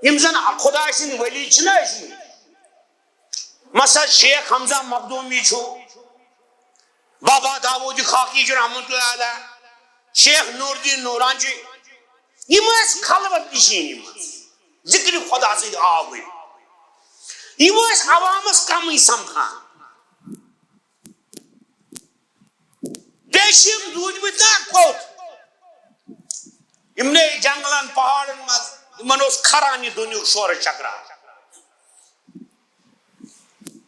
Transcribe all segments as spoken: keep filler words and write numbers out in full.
یِم زن خۄداے سٕنٛدۍ ؤلی چھِنہ ٲسمٕتۍ، مثلاً شیخ حمزہ مخدومی چھُ، بابا داوود خاکی چھُ رحمتہ اللہ علیہ، شیخ نور الدین نوران چھُ، یِم ٲسۍ خلوت نشینی منٛز ذکر خدا سۭتۍ آوٕرۍ۔ یِم ٲسۍ عوامس کمٕے سمکھان۔ بیٚیہِ چھِ یِم روٗدمٕتۍ نا کوٚت؟ یِمنٕے جنگلن، پہاڑن منٛز، یِمن اوس کھران یہِ دُنیُک شورٕ چکرا۔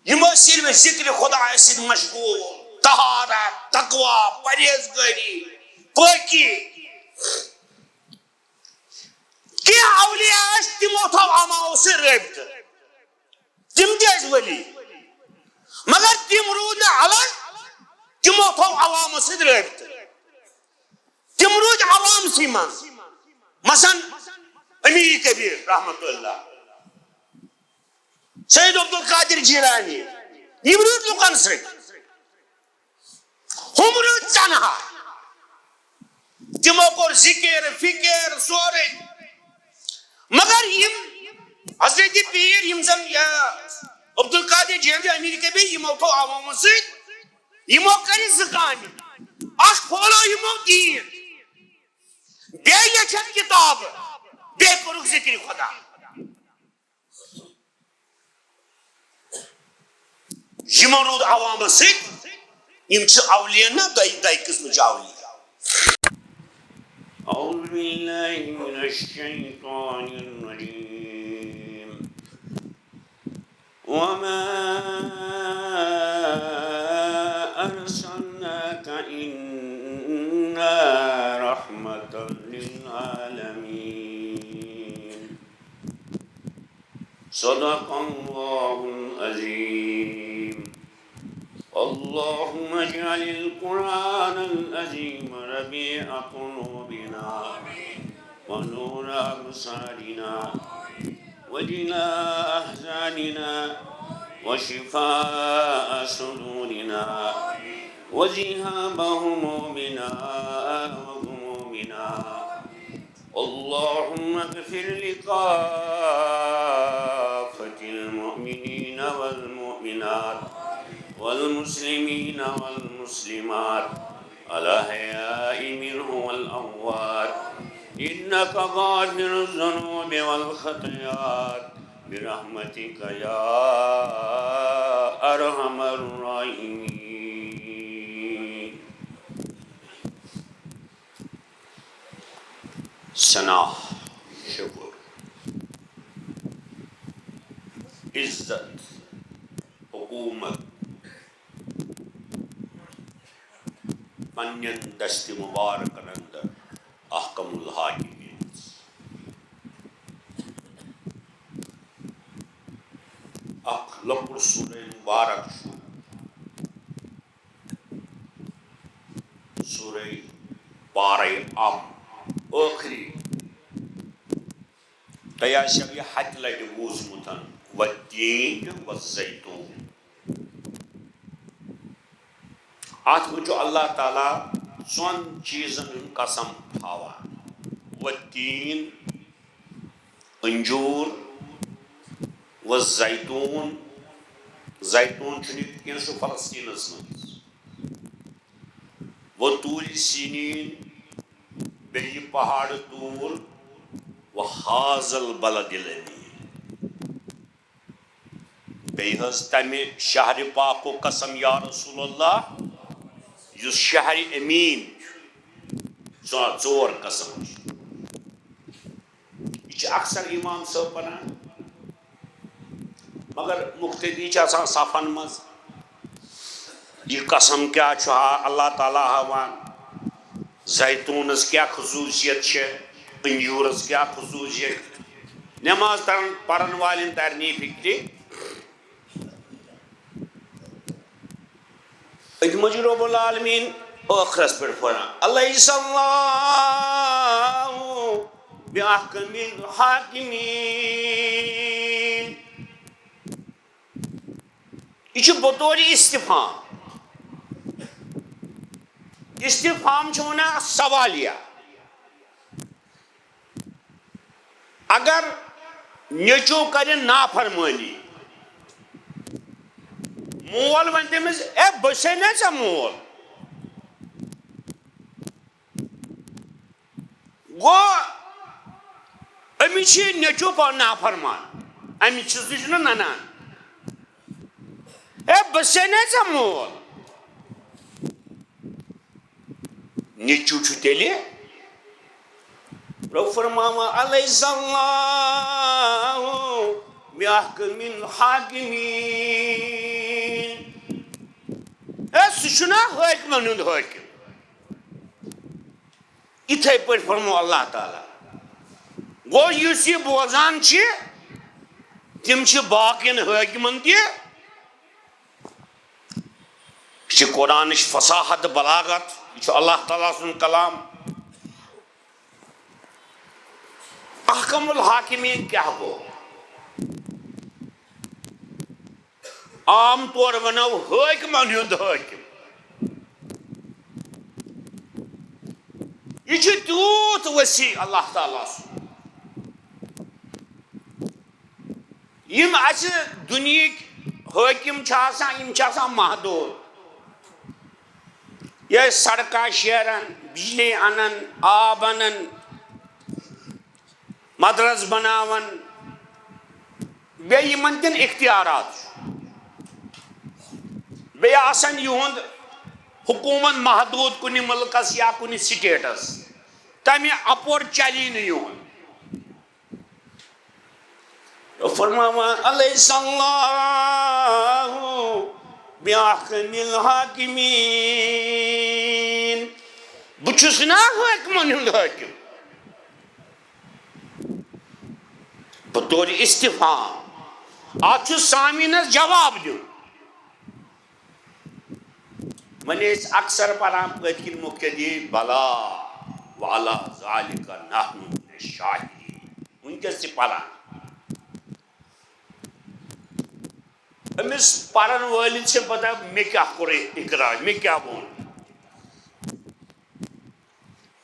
یِم ٲسۍ صرف ذکر خدایس سۭتۍ مشغول، طہارت، تقوی، پرہیزگٲری، پٲکی۔ کینٛہہ اولیاء ٲسۍ، تِمو تھوٚو عوامو سۭتۍ رٲبطہٕ۔ تِم تہِ ٲسۍ ؤلی، مگر تِم روٗدۍ نہٕ الگ، تِمو تھوٚو عوامس سۭتۍ رٲبطہٕ۔ تِم روٗدۍ عوامسٕے منٛز۔ مثلاً امیر کبیر رحمتہ اللہ، سید عبدالقادر جیلانی، یِم روٗدۍ لُکن سۭتۍ۔ ہُم روٗدۍ تنہا۔ تِمو کوٚر ذِکِر، فِکِر، سورُے۔ مگر یِم حضرت پیٖر، یِم زن یا عبدالقادر جیلانی، امیر کبیر، یِمو تھوٚو عوامن سۭتۍ، یِمو کَرِ زٕ کامہِ۔ اکھ پھٲلٲو یِمو دیٖن، بیٚیہِ لیٚچھکھ کِتابہٕ، بیٚیہِ کوٚرُکھ ذِکرِ خدا۔ یِمن روٗد عوامس سۭتۍ، یِم چھِ اولیاء نہ، دۄیہِ، دۄیہِ قٕسمٕچ اولیاء۔ أعوذ بالله من الشيطان الرجيم. وما أرسلناك إلا رحمة للعالمين. صدق الله العظيم. اللهم اجعل القرآن العظيم ربيع قلوبنا ونور أبصارنا وجلاء أحزاننا وشفاء صدورنا وذهاب همومنا وغمومنا. اللهم اغفر لكافة المؤمنين والمؤمنات والمسلمين والمسلمات الأحياء منهم والأموات إنك غافر الذنوب والخطيئات برحمتك يا أرحم الراحمين. ثنا، شکر، عزت، حکومت پننٮ۪ن دستِ مبارکن اندر احکم الحاکمین۔ اکھ لۄکُٹ سورہ مبارک چھُ سورہ پارہ ام، ٲخری۔ تۄہہِ آسیو یہِ ہتہِ لٹہِ بوٗزمُت، والتین والزیتون۔ اتھ منٛز چھُ اللہ تعالیٰ ژۄن چیٖزن ہُنٛد قسم تھاوان، والتین، انجور، والزیتون، زیتون چھُنہٕ یہِ کینٛہہ، سُہ فلسطینس منٛز، وطور سینین، بیٚیہِ پہاڑ طور، وہذا البلد الامین۔ بیٚیہِ حظ تمہِ شہرِ پاکُک قسم یا رسول اللہ، یُس شہرِ امین چھُ۔ ژو-، ژور قسم چھِ۔ یہِ چھِ اکثر امام صٲب پران، مگر مقتدی چھِ آسان صفن منٛز۔ یہِ قسم کیٛاہ چھُ ہا-، اللہ تعالیٰ ہاوان؟ زیتونس کیٛاہ خصوٗصیت چھِ؟ انجورس کیٛاہ خصوٗصیت؟ نماز ترن، پرن والٮ۪ن ترِ نہٕ یہِ فکرِ۔ أتھۍ منٛز چھُ رب العالمین ٲخرس پٮ۪ٹھ فرمان، الیس اللہ باحکم الحاکمین۔ یہِ چھُ بطور استفہام۔ استفہام چھِ وَنان سوالیہ۔ اگر نیٚچو کرِ نافرمٲنی۔ مول ونہِ تٔمِس، "اے، بہٕ چھسے نا ژےٚ مول۔" گوٚو، أمِس چھُ یہِ نیٚچو پانہٕ نافرمان، أمِس چھُ، سُہ چھُنہٕ ننان۔ "اے، بہٕ چھسے نا ژےٚ مول۔" نیٚچو چھُ تیٚلہِ، رۄب فرماوان، "الیس اللہ باحکم الحاکمین۔" ہے، سُہ چھُنا حٲکمن ہُنٛد حٲکم؟ یِتھے پٲٹھۍ فرموو اللہ تعالیٰ۔ گوٚو، یُس یہِ بوزان چھِ، تِم چھِ باقین حٲکمن تہِ۔ یہِ چھِ قرآنٕچ فصاحت، بلاغت، یہِ چھُ اللہ تعالیٰ سُنٛد کلام۔ احکم الحاکمین کیٛاہ گوٚو؟ عام طور ونو حٲکمن ہُنٛد حٲکم۔ یہِ چھُ تیوٗت وسیع اللہ تعالیٰ سُنٛد۔ یِم اسہِ دُنیہٕکۍ حٲکم چھِ آسان، یِم چھِ آسان محدوٗد۔ یہِ ٲسۍ سڑکہٕ شیران، بجلی انان، آب انان، مدرس بناوان، بیٚیہِ یِمن تِم اختیارات چھِ۔ بیٚیہِ آسان یِہُنٛد حکوٗمت محدوٗد کُنہِ مُلکس یا کُنہِ سٹیٹس، تمہِ اپور چلی نہٕ یِہُنٛد۔ فرماوان، الیس اللہ باحکم الحاکمین۔ بہٕ چھُس نا حٲکمن ہُنٛد حٲکم؟ بطور استفہام۔ اتھ چھُ سامعینس جواب دیُن۔ وۄنۍ ٲسۍ اکثر پران پٔتۍ کِنۍ مقتدی، بلا وعلی ذالک نحن من الشاہدین۔ وٕنکیٚس تہِ پران۔ أمِس پرن وٲلِس چھِ پتہ مےٚ کیٛاہ کوٚر اقرار، مےٚ کیٛاہ ووٚن۔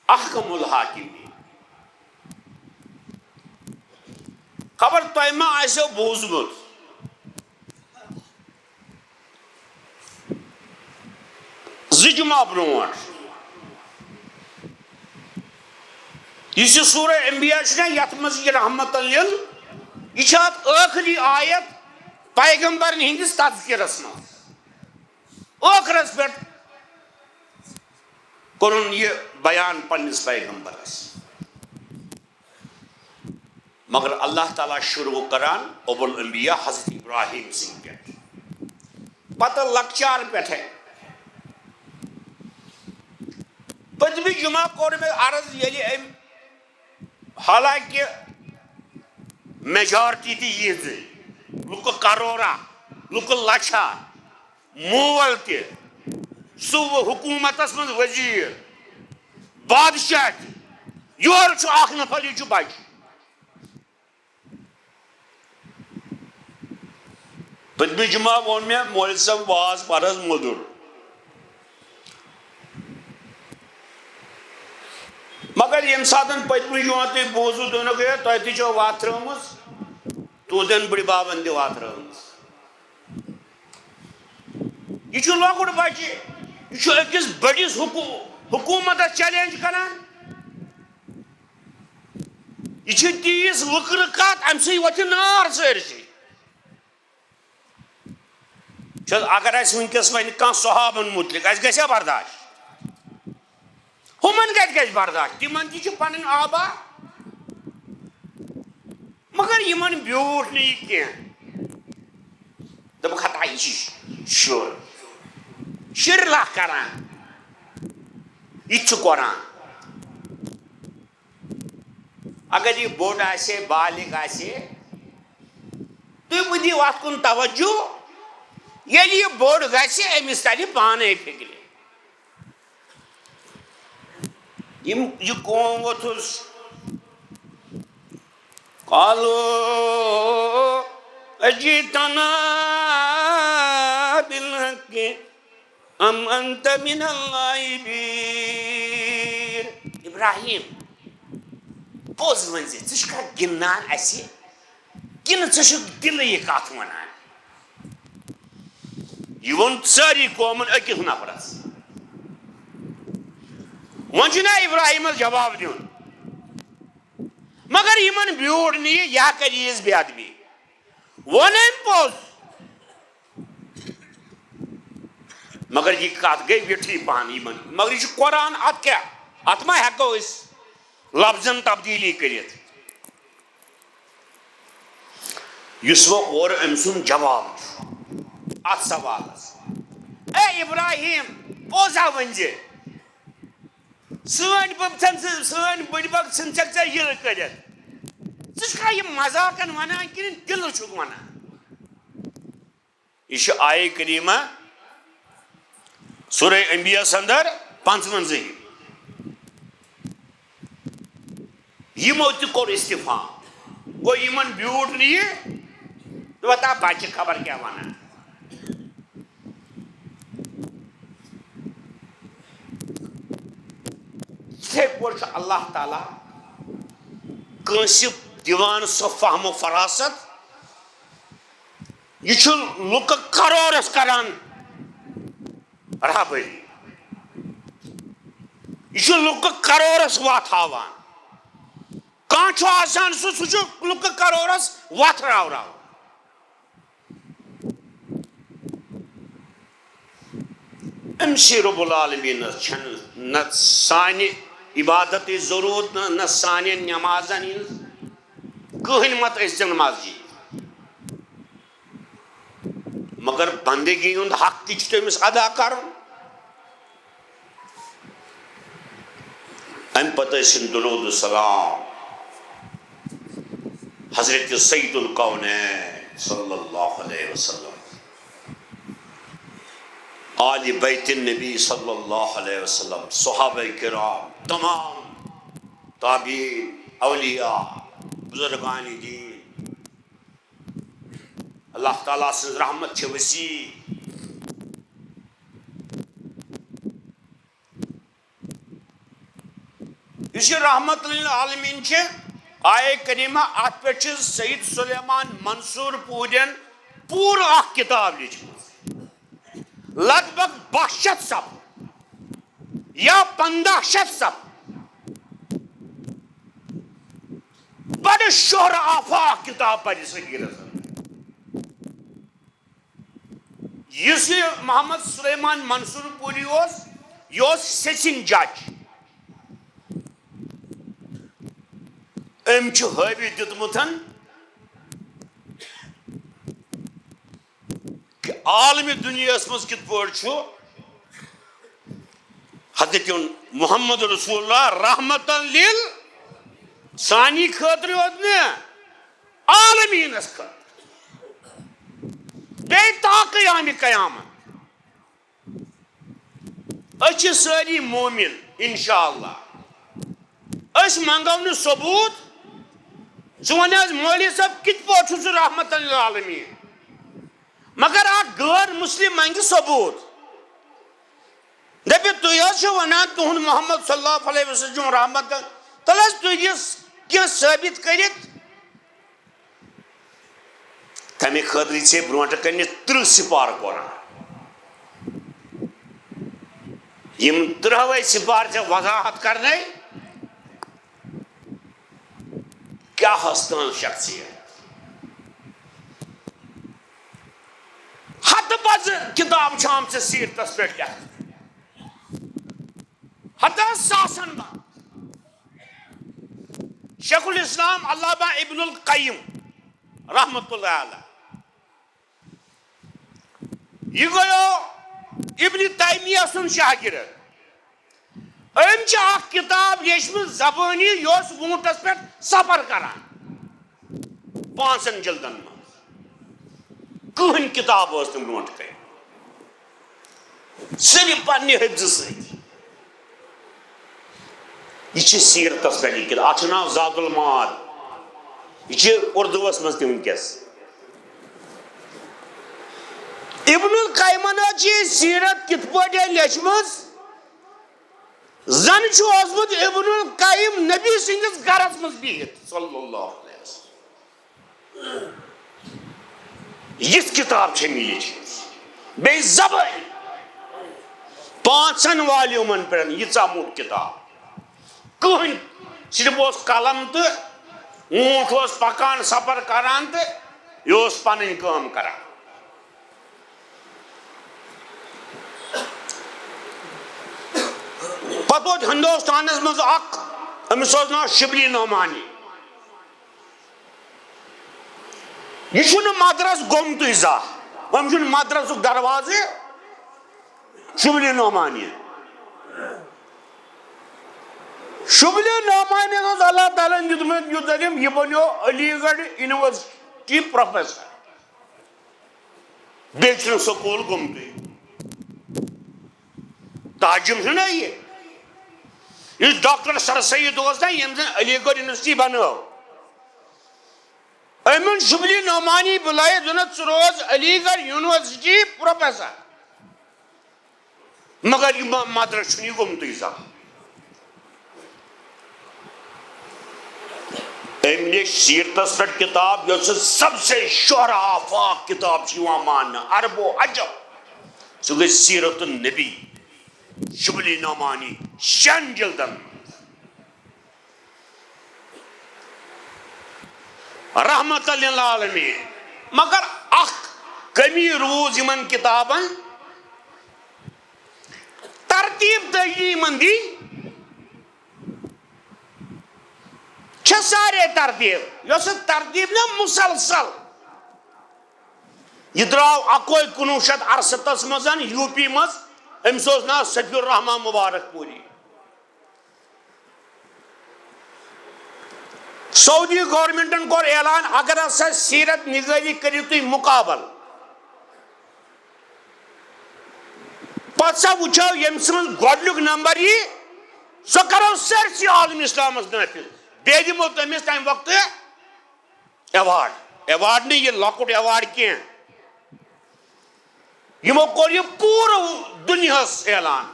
احکم الحاکمین۔ خبر تۄہہِ ما آسیو بوٗزمُت، زٕ جمعہ برونٛٹھ یُس یہِ سورہ انبیاء چھُ نا، یتھ منٛز یہِ رحمت لل، یہِ چھِ اتھ ٲخری آیت پیغمبرن ہٕنٛدِس تذکرس منٛز۔ ٲخرس پٮ۪ٹھ کوٚرُن یہِ بیان پننِس پیغمبرس۔ مگر اللہ تعالیٰ شروع کران ابو الانبیاء حضرت ابراہیم سٕنٛدِ پٮ۪ٹھ، پتہٕ لۄکچار پٮ۪ٹھے۔ پٔتمہِ جمعہ کوٚر مےٚ عرض، ییٚلہِ أمۍ، حالانکہ majority تہِ یِہٕنٛزٕے، لُکہٕ کرورا، لُکہٕ لچھا، مول تہِ، سُہ حکوٗمتس منٛز وزیٖر، بادشاہ تہِ، یورٕ چھُ اکھ نفر، یہِ چھُ بچہِ۔ پٔتمہِ جمعہ ووٚن مےٚ، مولوی صٲب، واز پَر حظ مٔدُر۔ مگر ییٚمہِ ساتہٕ پٔتمہِ جمعہ تُہۍ بوٗزوٕ، تُہۍ ووٚنُکھ، "ہے، تۄہہِ تہِ چھو وَتھ ترٲومٕژ، تُہنٛدٮ۪ن بٕڈِ بَبَن تہِ وَتھ ترٲومٕژ۔" یہِ چھُ لۄکُٹ بَچہِ، یہِ چھُ أکِس بٔڑِس حکوٗ-، حکوٗمتَس challenge کران۔ یہِ چھِ تیٖژ لٔکرٕ کتھ، امہِ سۭتۍ وۄتھِ نار سٲرسٕے۔ چھِ حظ، اگر اسہِ وٕنکیٚس ونہِ کانٛہہ صحابن مُتعلق، اسہِ گژھِ ہا برداشت؟ ہُمن کتہِ گژھِ برداشت؟ تِمن تہِ چھِ پنٕنۍ آبا۔ مگر یِمن بیوٗٹھ نہٕ یہِ کینٛہہ۔ دوٚپُکھ، ہتا، یہِ چھُ شُر، شُرۍ لَکھ کران۔ یہِ تہِ چھُ قرآن۔ اگر یہِ بوٚڑ آسہِ ہے، بالغ آسہِ ہے، تُہۍ مہٕ دِیِو اَتھ کُن توجہ۔ ییٚلہِ یہِ بوٚڑ گژھِ، أمِس تَرِ پانَے فِکرِ۔ یِم، یہِ قوم ووٚتھُس، قالوا اجئتنا بالحق ام انت من اللاعبین۔ ابراہیم، پوٚز ؤنۍ زِ، ژٕ چھُکھا گِنٛدان اَسہِ؟ کِنہٕ ژٕ چھُکھ دِلہٕ یہِ کَتھ وَنان؟ یہِ ووٚن سٲری قومَن أکِس نفرَس۔ وۄنۍ چھُ نا ابراہیمَس جواب دیُن، مگر یِمَن بیوٗٹھ نہٕ یہِ، یہِ ہا کَرِ ییٖژ بے ادبی۔ ووٚن أمۍ پوٚز، مگر یہِ کَتھ گٔے ویٹھی پَہَن یِمَن۔ مگر یہِ چھُ قرآن، اَتھ کیٛاہ؟ اَتھ ما ہٮ۪کو أسۍ لفظن تبدیٖلی کٔرِتھ؟ یُس وۄنۍ اورٕ أمۍ سُنٛد جواب چھُ اَتھ سوالَس، اے ابراہیم، پوٚز ہا ؤنۍ زِ۔ سٲنۍ بٔب ژھٕن ژٕ، سٲنۍ بٔڈۍ بَب ژھٕن ژےٚ ژےٚ یِلہٕ کٔرِتھ۔ ژٕ چھُکھا یہِ مذاقن وَنان کِنہٕ دِلہٕ چھُکھ وَنان؟ یہِ چھُ آیہِ کریٖمہ سورہ انبیاء اندر پنٛژوَنزٲہِم۔ یِمو تہِ کوٚر استفہام۔ گوٚو یِمن بیوٗٹھ نہٕ یہِ، دوٚپُکھ، "ہتا بچہِ خبر کیٛاہ وَنان۔" یِتھے پٲٹھۍ چھُ اللہ تعالیٰ کٲنٛسہِ دِوان سۄ فہم و فراست، یہِ چھُ لُکہٕ کرورس کران رہبری۔ یہِ چھُ لُکہٕ کرورس وتھ ہاوان۔ کانٛہہ چھُ آسان سُہ، سُہ چھُ لُکہٕ کرورس وتھ راوراوان۔ أمۍ سٕے رب العالمیٖنس چھنہٕ نہ سانہِ عبادتٕچ ضروٗرت، نہ، نہ سانٮ۪ن نمازن ہٕنٛز۔ کٕہٕنۍ مت ٲسۍ تن مسجد، مگر بندگی ہُنٛد حق تہِ چھُ تٔمِس ادا کرُن۔ امہِ پتہٕ ٲسِن درود و سلام حضرت سید الکونین صلی اللہ علیہ وسلم، آل بیت النبی صلی اللہ علیہ وسلم، صحابہ کرام، تمام تابعین، اولیاء، بزرگان دین۔ اللہ تعالیٰ سٕنٛز رحمت چھِ وسیع۔ یُس یہِ رحمت للعالمین چھِ، آیے کریمہ، اتھ پٮ۪ٹھ چھِ سید سلیمان منصور پوٗرین پوٗرٕ اکھ کتاب لیٖچھمٕژ، لگ بگ باہ شیٚتھ صفحہٕ یا پنٛداہ شیٚتھ صفحہٕ۔ بڑٕ شہرٕ آفاق کتاب پرِ صغیرس اندر۔ یُس یہِ محمد سلیمان منصور پوری اوس، یہِ اوس سیٚژھِنۍ جج۔ أمۍ چھُ ہٲوِتھ دیُتمُت کہِ عالمِ دُنیاہَس منٛز کِتھ پٲٹھۍ چھُ حضرت محمد رسول اللہ رحمتاً لِل سانہِ خٲطرٕ یوت نہٕ، عالمیٖنَس خٲطرٕ۔ بیٚیہِ تا قیامِ قیامت۔ أسۍ چھِ سٲری مومِن، انشاءاللہ۔ أسۍ منٛگو نہٕ ثبوٗت۔ ژٕ وَن حظ، مولوی صٲب، کِتھ پٲٹھۍ چھُ سُہ رحمتاً لِلعالمیٖن؟ مگر اکھ غٲر مسلم منٛگہِ ثبوٗت۔ دَپہِ، تُہۍ حظ چھِو وَنان تُہُنٛد محمد صلی اللہ علیہ وسلم رحمت، تَلہٕ حظ تُہۍ دِیِو کینٛہہ ثٲبِت کٔرِتھ۔ تَمہِ خٲطرٕ ژےٚ برونٛٹھ کَنہِ تٕرٛہ سِپارٕ قرآن۔ یِم تٕرٛہوَے سِپارٕ ژےٚ وضاحت کَرنَے، کیٛاہ ٲس تٕہٕنٛز شخصیت؟ ہَتہٕ بَزٕ کِتاب چھِ آمژٕ سیٖرتَس پٮ۪ٹھ لیکھنہٕ۔ ہَتہٕ ساسَن منٛز۔ شیخ الاسلام علامہ ابن القیم رحمت اللہ علیہ، یہِ گوٚو ابن تیمیہ سُنٛد شاگرد۔ أمۍ چھِ اکھ کِتاب لیچھمٕژ زبٲنی، یہِ اوس ووٗنٛٹَس پٮ۪ٹھ سفر کران، پانٛژن جلدن منٛز۔ کٕہٕنۍ کِتاب ٲس نہٕ برونٛٹھ کَنہِ۔ صرف پننہِ حفظہٕ سۭتۍ۔ یہِ چھِ سیٖرتس پٮ۪ٹھ یہِ کِتاب۔ اَتھ چھُ ناو زاد المعاد۔ یہِ چھِ اُردوٗوَس منٛز تہِ وٕنکیٚس۔ ابن القیمن حظ چھِ یہِ سیٖرت کِتھ پٲٹھۍ لیچھمٕژ؟ زن چھُ اوسمُت ابن القیم نبی سٕنٛدِس گرس منٛز بِہِتھ، صلی اللہ علیہ وسلم۔ یِژھ کِتاب چھےٚ مےٚ لیٖچھمٕژ، بیٚیہِ زبٲنۍ پانٛژن والیومن پٮ۪ٹھ ییٖژاہ موٚٹ کِتاب۔ کٕہٕنۍ، صرف اوس قلم تہٕ اوٗنٹ اوس پکان، سفر کران، تہٕ یہِ اوس پنٕنۍ کٲم کران۔ پتہٕ ووت ہندوستانس منٛز اکھ، أمِس اوس ناو شبلی نعمانی۔ یہِ چھُنہٕ مدرس گوٚمتُے زانٛہہ، أمۍ چھُنہٕ مدرسُک دروازٕ۔ شبلی نعمانی، شبلی نعمانی اوس اللہ تعالیٰ ہن دیُتمُت یُتھ علم، یہِ بنیو علی گڑھ یونیورسٹی پروفیسر۔ بیٚیہِ چھُنہٕ سکوٗل گوٚمتُے۔ تعجب چھُنہ یہِ، یُس ڈاکٹر سر سید اوس نا، ییٚمۍ زن علی گڑھ یونیورسٹی بنٲو، أمۍ اوٚن شبلی نعمانی بُلٲیِتھ، دوٚپنس، "ژٕ روز علی گڑھ یونیورسٹی پروفیسر۔" مگر یہِ م-، مدرس چھُنہٕ یہِ گوٚمتُے زانٛہہ۔ أمۍ لیٚچھ سیٖرتس پٮ۪ٹھ کِتاب، یۄس سب سے شہرا آفاق کِتاب چھِ یِوان ماننہٕ، عرب و عجم۔ سُہ گٔے سیرت النبی، شبلی نعمانی، شٮ۪ن جلدن۔ رحمت للعالمین۔ مگر اکھ کمی روٗز یِمن کِتابن، ترتیٖب تہٕ یِمن دی چھےٚ سارے ترتیٖب، یۄس ترتیٖب نہ مسلسل۔ یہِ درٛاو اکوے کُنوُہ شیٚتھ ارستس منٛز یوٗ پی منٛز، أمِس اوس ناو صفی الرحمان مبارک پوری۔ سعودی گورنمنٹن کوٚر اعلان، اگر ہسا سیرت نگٲری کٔرِو تُہۍ مقابل، پتہٕ سا وٕچھو ییٚمہِ سٕنٛز گۄڈٕنیُک نمبر یی، سۄ کرو سٲرسٕے عالم اسلامس نٲفِذ۔ بیٚیہِ دِمو تٔمِس تمہِ وقتہٕ ایوارڈ، ایوارڈ نہٕ یہِ لۄکُٹ ایوارڈ کینٛہہ۔ یِمو کوٚر یہِ پوٗرٕ دُنیاہَس اعلان۔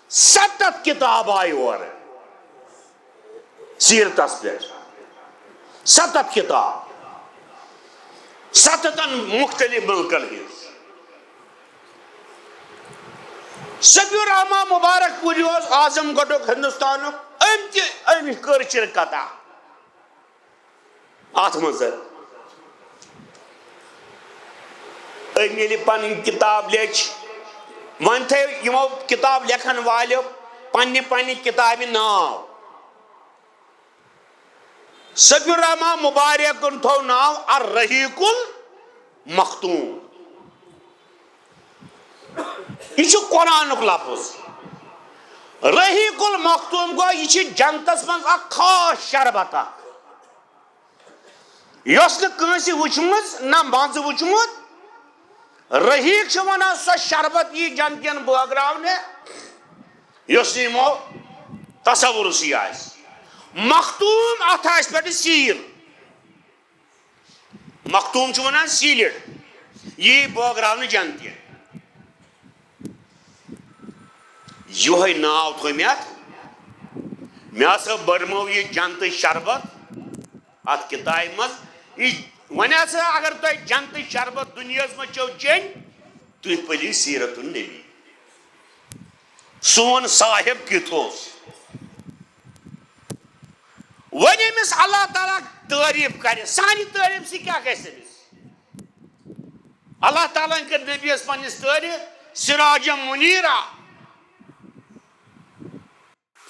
ستتھ کِتاب آیہِ اورٕ سیٖرتَس پٮ۪ٹھ۔ ستتھ کِتاب۔ ستتن مُختٔلِف مُلکَن ہٕنٛز۔ صفی الرحمان مبارک پوری اوس اعظم گڑھُک، ہندوستانُک۔ أمۍ تہِ، أمۍ کٔر شرکتا۔ اتھ منٛز أمۍ ییٚلہِ پنٕنۍ کِتاب لیٚچھ، وۄنۍ تھٲیِو یِمو کِتاب لیکھن والیو پننہِ پننہِ کِتابہِ ناو۔ صفی الرحمان مبارکن تھوو ناو الرحیق المختوم۔ یہِ چھُ قرآنُک لفظ۔ رحیق المختوم گوٚو، یہِ چھِ جنتس منٛز اکھ خاص شربت اکھ، یۄس نہٕ کٲنٛسہِ وٕچھمٕژ نہ منٛزٕ وٕچھمُت۔ رحیق چھِ ونان سۄ شربت یی جنتین بٲگراونہٕ، یۄس نہٕ یِمو تصورسٕے آسہِ۔ مختوم، اتھ آسہِ پٮ۪ٹھٕ سیٖل۔ مختوم چھُ ونان سیٖلِڈ، یی بٲگراونہٕ جنتین۔ یِہوٚے ناو تھوٚو مےٚ اتھ۔ مےٚ ہسا بٔرمٲو یہِ جنتٕچ شربت اتھ کِتابہِ منٛز۔ یہِ، وۄنۍ ہسا اگر تۄہہِ جنتٕچ شربت دُنیاہس منٛز چھو چیٚنۍ، تُہۍ پٔرِو سیرت النبی۔ سون صاحب کیُتھ اوس۔ وۄنۍ أمِس اللہ تعالیٰ تعریٖف کرِ، سانہِ تعریٖف سۭتۍ کیٛاہ گژھِ أمِس؟ اللہ تعالیٰ ہن کٔر نبیَس پننِس تعریٖف سراجا منیرا۔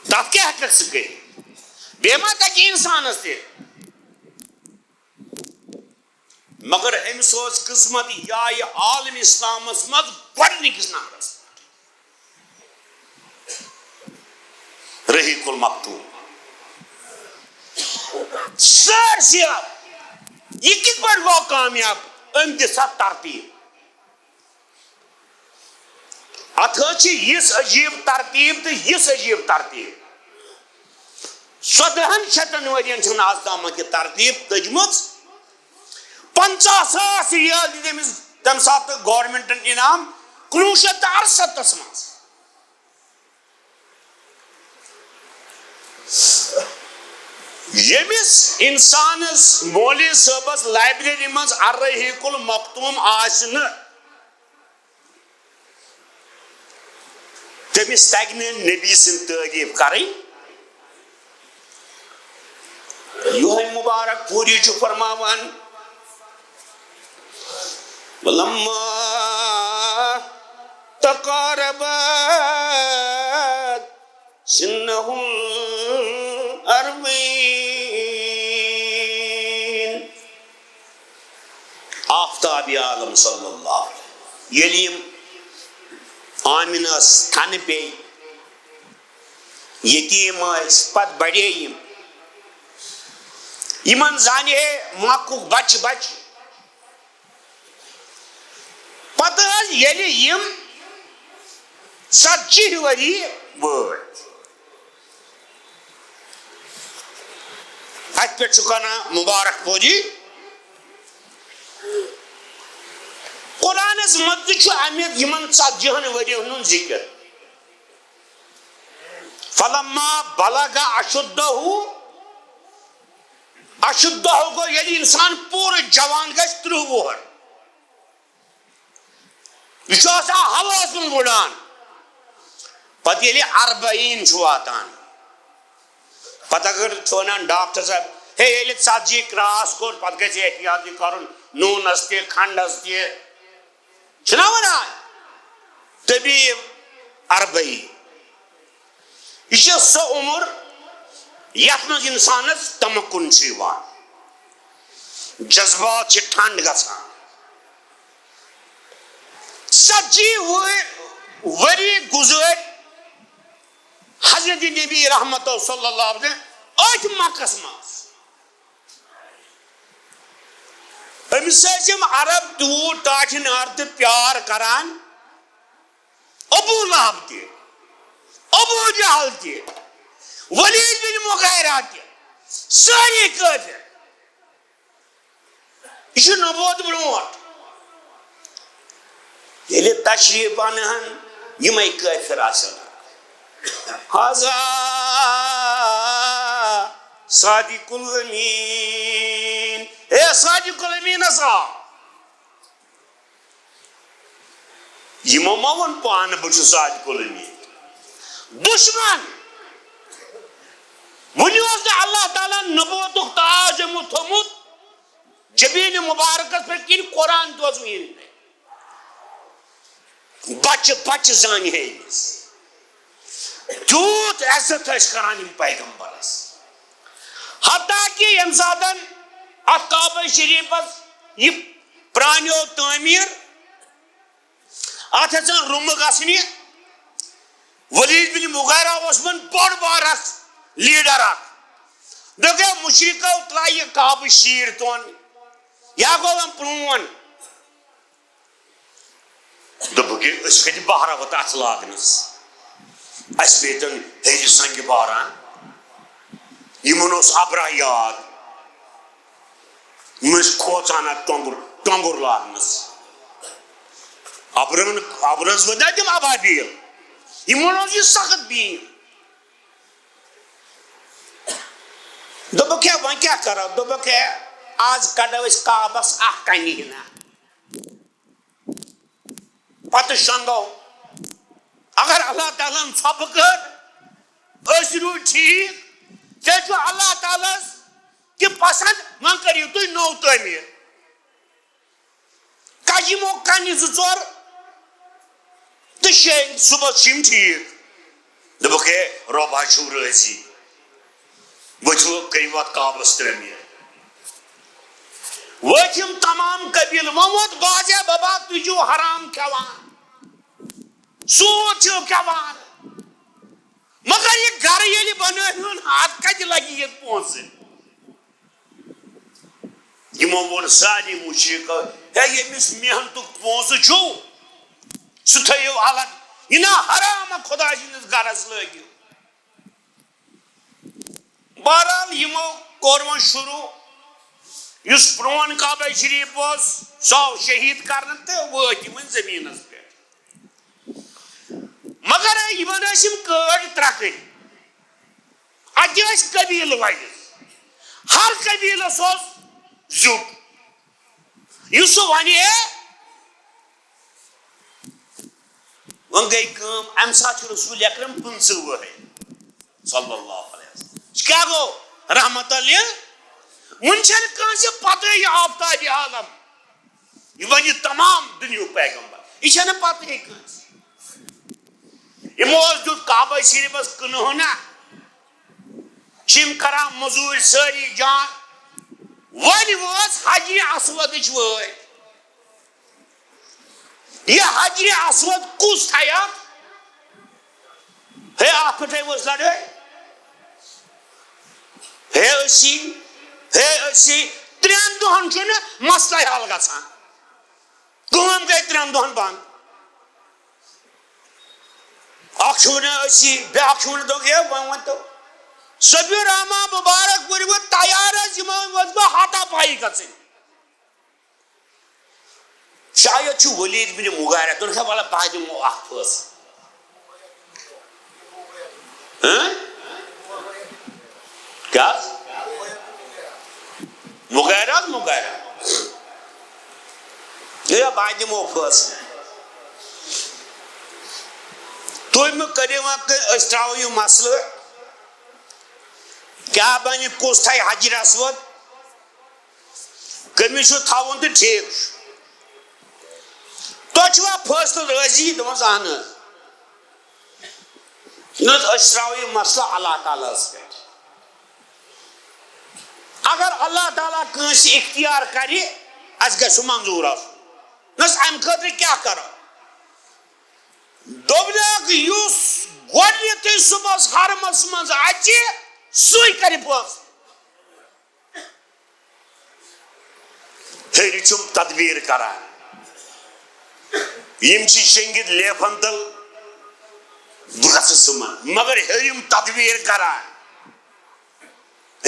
تتھ کیٛاہ ہٮ۪ککھ ژٕ کٔرِتھ؟ بیٚیہِ ما تگہِ انسانس تہِ؟ مگر أمِس اوس قسمت، یہِ آیہِ عالم اسلامس منٛز گۄڈٕنِکِس نمبرس پٮ۪ٹھ۔ رحیق المختوم۔ سٲرسٕے، یہِ کِتھ پٲٹھۍ گوٚو کامیاب؟ أمۍ دِژ اتھ ترتیٖب۔ اتھ حظ چھِ یِژھ عجیٖب ترتیٖب تہٕ یِژھ عجیٖب ترتیٖب۔ ژۄدہن شیٚتن ؤرین چھنہٕ از تامتھ یہِ ترتیٖب تٔجمٕژ۔ پنژاہ ساس ریال دِتۍ أمِس تمہِ ساتہٕ گورنمنٹن انعام، کُنوُہ شیٚتھ تہٕ ارستس منٛز۔ ییٚمِس اِنسانَس مولوی صٲبَس لایبریری منٛز الرحیق المختوم آسہِ نہٕ، تٔمِس تَگہِ نہٕ نبی سٕنٛز تعریٖف کَرٕنۍ۔ یِہوٚے مُبارک پوٗری چھُ فرماوان، ولما تقاربت سنهم أربعين۔ آفتاب عالم صلی اللہ علیہ، ییٚلہِ یِم آمنہ ٲس تھنہٕ پیٚیہِ، یتیٖم ٲسۍ، پتہٕ بڑے یِم، یِمن زانہِ ہے مکُک بچہِ بچہِ۔ پتہٕ حظ ییٚلہِ یِم ژتجی ؤری وٲتۍ، اتھ پٮ۪ٹھ چھُ کران مبارک پوری۔ قرآنس منٛز تہِ چھُ امیُک یِمن ژتجی ہن ؤرین ہُنٛد ذکر۔ فلما بلغ اشدہ، اشدہ گوٚو ییٚلہِ انسان پوٗرٕ جوان گژھِ، ترٕٛہ وُہر۔ یہِ چھُ آسان ہوہَس منٛز وُڈان۔ پتہٕ ییٚلہِ اربعین چھُ واتان، پتہٕ اگر چھُ ونان ڈاکٹر صاحب، ہے، ییٚلہِ ژتجی کراس کوٚر، پتہٕ گژھِ احتیاطی کرُن، نوٗنس تہِ، کھنڈس تہِ۔ چھُنہ ونان طبیب اربعین؟ یہِ چھِ سۄ عمر یتھ منٛز انسانس تمکن چھُ یِوان، جذبات چھِ ٹھنڈ گژھان۔ ژتجی وُہ-، ؤری گُزٲرۍ حضرت نبی رحمت صلی اللہ علیہ وسلم أتھۍ مکس منٛز۔ أمِس ٲسۍ یِم عرب تیوٗت ٹاٹھہِ نار تہٕ پیار کران، ابو لہب تہِ، ابو جہل تہِ، ولید بن مغیرہ تہِ، سٲری کٲفر۔ یہِ چھُ نبوت برونٛٹھ۔ ییٚلہِ تشریف انہن، یِمے کٲفر آسن، ہذا صادق الامین، اے صادق الامین ہسا۔ یِمو ما ووٚن پانہٕ بہٕ چھُس صادق الامین؟ دُشمن۔ وُنہِ اوس نہٕ اللہ تعالیٰ ہن نبوتُک تاج یِمو تھوٚمُت جبین مبارکس پٮ۪ٹھ، کِنہٕ قرآن تہِ اوس وُنہِ نہٕ۔ بچہِ بچہِ زانہِ ہے أمِس۔ تیوٗت عزت ٲسۍ کران یِم پیغمبرس۔ حتیٰ کہ ییٚمہِ ساتن اتھ کعبہ شریفس یہِ پرانیو تعمیٖر، اتھ ہیژن رُمہٕ گژھنہِ، ولید بن مغیرہ اوس وۄنۍ بوٚڑ بار اکھ لیڈر اکھ۔ دوٚپُکھ، ہے مشرکو ترٛایہِ یہِ کعبہٕ شیٖرتون، یا گوٚو وۄنۍ پرٛون۔ دوٚپُکھ، ہے أسۍ کتہِ بہرو اتھ لاگنس؟ اسہِ پیتن ہیٚرِ سنگہِ باران۔ یِمن اوس ابرہ یاد۔ یِم ٲسۍ کھوژان اتھ ٹۄنٛگُر، ٹۄنٛگُر لاگنس۔ ابرن، ابرس ؤتھۍ نا تِم ابابیل۔ یِمن اوس یہِ سخت بیٖم۔ دوٚپُکھ، ہے وۄنۍ کیٛاہ کرو؟ دوٚپُکھ، ہے آز کڑو أسۍ کعبس اکھ کنہِ ہنا۔ پتہٕ شۄنٛگو۔ اگر اللہ تعالیٰ ہن ژھۄپہٕ کٔر، أسۍ روٗدۍ ٹھیٖک، تیٚلہِ چھُ اللہ تعالیٰ ہس تہِ پسنٛد، وۄنۍ کٔرِو تُہۍ نوٚو تعمیٖر۔ کجہِ یِمو کنہِ زٕ ژور تہٕ شیٚیہِ صُبحس چھِ یِم ٹھیٖک۔ دوٚپُکھ، ہے، رۄب حظ چھُو رٲضی۔ ؤتھِو، کٔرِو اَتھ کعبَس تعمیٖر۔ ؤتھۍ یِم تمام قبیٖلہٕ، وۄنۍ ووت بازے بابا، تُہۍ چھِو حرام کھٮ۪وان، سوٗد چھِو کھٮ۪وان، مگر یہِ گرٕ ییٚلہِ بنٲوِہُن، اَتھ کَتہِ لَگہِ یہِ پونٛسہٕ؟ یِمو ووٚن سارنٕے مُشرِکو، ہے، ییٚمِس محنتُک پونٛسہٕ چھُو، سُہ تھٲیِو الگ، یہِ نا حرام خۄداے سٕنٛدِس گرس لٲگِو۔ بہرحال، یِمو کوٚر وۄنۍ شروٗع، یُس پرون کعبہ شریف اوس، سُہ آو شہیٖد کرنہٕ تہٕ وٲتۍ یِم وۄنۍ زٔمیٖنَس پٮ۪ٹھ۔ مگر یِمن ٲسۍ یِم کٲڑۍ ترٛکٕنۍ، اَتہِ ٲسۍ قبیٖلہٕ وَیِز۔ ہر قبیلس اوس زیُٹھ۔ یُس سُہ وَنہِ ہے، وۄنۍ گٔے کٲم، اَمہِ ساتہٕ چھُ رسول اکرم پٕنٛژٕہ وُہٕرۍ، صلی اللہ علیہ وسلم۔ یہِ کیٛاہ گوٚو؟ رحمت لِل۔ وُنہِ چھَنہٕ کٲنٛسہِ پَتہٕ یہِ آفتابِ عالم، یہِ بَنہِ تمام دُنیہُک پیغمبر، یہِ چھَنہٕ پَتہٕ کٲنٛسہِ۔ یِمو اوس دیُت کعبہ شریٖفَس کٕنہٕ ہنا، چھِ یِم کران مٔزوٗرۍ سٲری جان۔ وۄنۍ وٲژ حجرِ اسودٕچ وٲرۍ۔ یہِ حجرِ اسود کُس تھایہِ اَتھ؟ ہے، اَتھ پٮ۪ٹھَے ؤژھ لڑٲے۔ ہے أسی، ہے أسی، ترٛٮ۪ن دۄہَن چھُنہٕ مسلہٕ حل گژھان۔ کٲم گٔے ترٛٮ۪ن دۄہَن بنٛد۔ اکھ چھُ وَنان أسی، بیٛاکھ چھُ وَنان، دوٚپُکھ، ہے، وۄنۍ ؤنۍ تو، صفی الرحمان مبارک پوٗرۍ وۄنۍ تیار حظ، یِمَن وٲژ بہٕ ہاتا پایی گژھٕنۍ۔ شاید چھُ ولید بن مغیرہ، دوٚپُن، ہے، وَلہٕ بہٕ دِمو اکھ فٲصلہٕ۔ ہاں؟ کیٛاہ حظ؟ مغیرہ حظ، مغیرہ۔ ہے، بہٕ دِمو فٲصلہٕ۔ تُہۍ مہٕ کٔرِو وۄنۍ کہِ أسۍ ترٛاوو یہِ مسلہٕ۔ کیٛاہ بَنہِ، کُس تھایہِ حجر اسود؟ کٔمِس چھُ تھاوُن تہٕ ٹھیٖک چھُ۔ تۄہہِ چھُوا فٲصلہٕ رٲضی؟ دوٚپمَس، اَہَن حظ۔ نہ حظ، أسۍ ترٛاوو یہِ مسلہٕ اللہ تعالیٰ ہَس پٮ۪ٹھ۔ اگر اللہ تعالیٰ کٲنٛسہِ اختیار کَرِ، اَسہِ گژھِ سُہ منظوٗر آسُن۔ نہ حظ، اَمہِ خٲطرٕ کیٛاہ کَرو؟ دوٚپنَکھ، یُس گۄڈٕنیتھٕے صُبحَس حرمَس منٛز اَژِ، سُے کَرِ فٲصلہٕ۔ ہیٚرِ چھُم تدبیٖر کران۔ یِم چھِ شیٚنگِتھ لیفن تل، بہٕ گژھٕ سُمن۔ مگر ہیٚرِم تدبیٖر کران،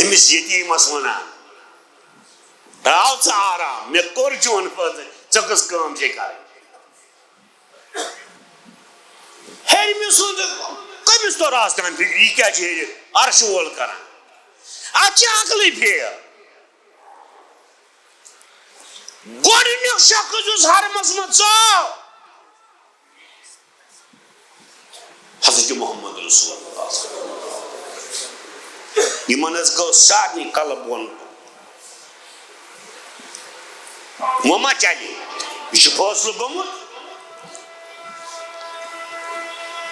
أمِس یتیٖمس وَنان، "ترٛاو ژٕ آرام، مےٚ کوٚر چون فٲصلہٕ، ژےٚ کۄس کٲم چھے کرٕنۍ؟" ہیٚرمہِ سُنٛد کٔمِس توٚر آز تام فِکرِ، یہِ کیٛاہ چھُ ہیٚرِ عرشہِ وول کران؟ اَتھ چھِ عقلٕے فیل۔ گۄڈٕنیُک شخص یُس حرمس منٛز ژاو، حضرت محمد رسول اللہ۔ یِمن حظ گوٚو سارنٕے کلہٕ بۄن۔ وۄنۍ ما چلہِ؟ یہِ چھُ فٲصلہٕ گوٚمُت۔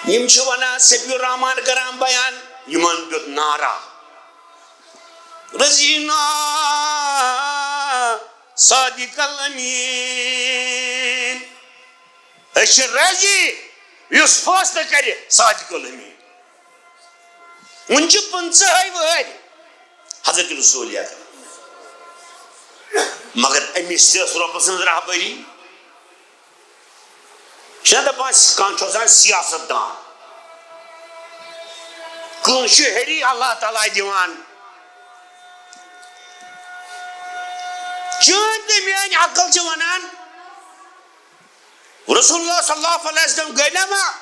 یِم چھِ وَنان، صفی الرحمان کران بیان، یِمن دیُت نعرہ، "رضینا صادق الامین"۔ أسۍ چھِ راضی، یُس فٲصلہٕ کرِ صادق الامین۔ وُنہِ چھِ پٕنٛژٕہے وٕہٕرۍ حضرت رسول اکرم۔ مگر أمِس تہِ ٲس رۄبہٕ سٕنٛز رہبری۔ چھِنہ دَپان، کانٛہہ چھُ آسان سیاست دان، کٲنٛسہِ چھُ ہیٚری اللہ تعالیٰ دِوان۔ چٲنۍ تہٕ میٲنۍ عقل چھِ وَنان، رسول اللہ صلی اللہ علیہ وسلم گٔے نہ وۄنۍ